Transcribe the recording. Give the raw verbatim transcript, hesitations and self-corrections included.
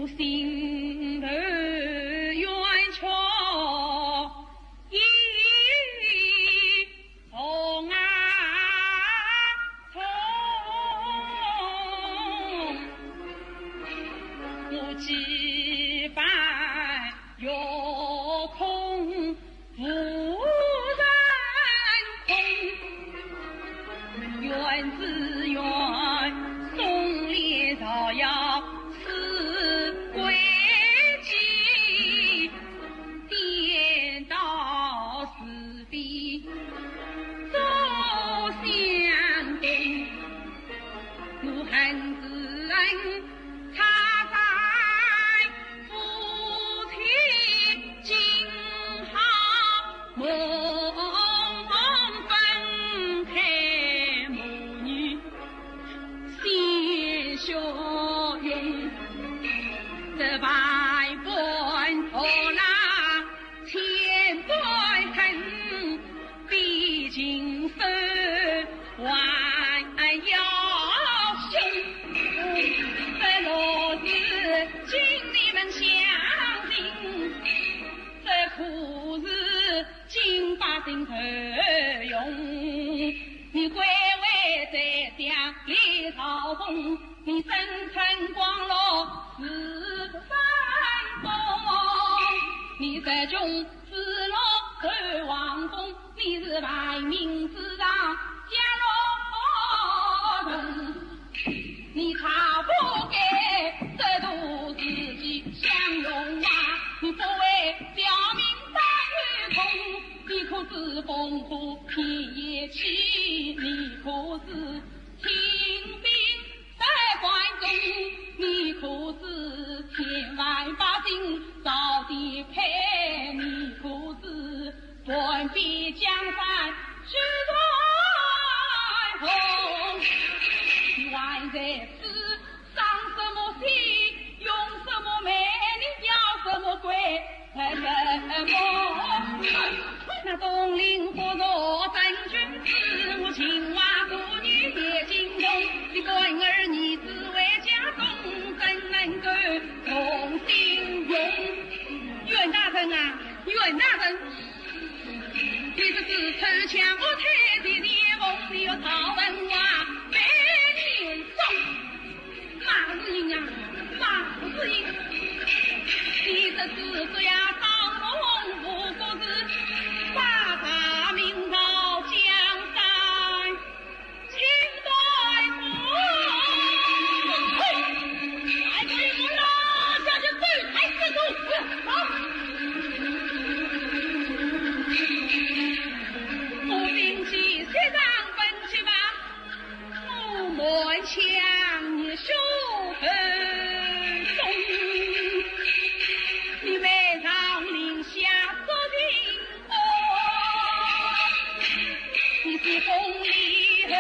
心头冤屈一重啊重，我几番欲哭无人听。冤之冤，送les朝阳是归期，颠倒是非做相公。我恨之恨，差在 夫妻今好蒙蒙分开母女鲜血涌，这百般苦辣千般恨， 比情深还要凶。这若是经你们相信，这苦事经百姓受用。你归位在家里朝奉，你生辰光落是三冬，你这种 子落受王封，你是万民之上，家落不同。你差不该这度自己享用啊，你不为表民打一通，你可知烽火天也起，你可知清兵 在关中，你可知千万百姓遭地配，你可知半壁江山许传红。你还在此伤什么心，用什么美，你要什么贵？ 那东邻不若真君子，我情话多言也惊动，你干儿儿子为家中，怎能够同心用？袁大人啊，袁大人，你这是偷抢我太太的凤，你要讨问话，被你送。 马士英啊，马士英，你这是这样伤痛无故事，把大明朝江山清断乎？嘿，来，给我拿下去，对台示众，好。我领起西装奔去吧。 我满腔热血奔送，你为朝廷下作尽功，你是风里后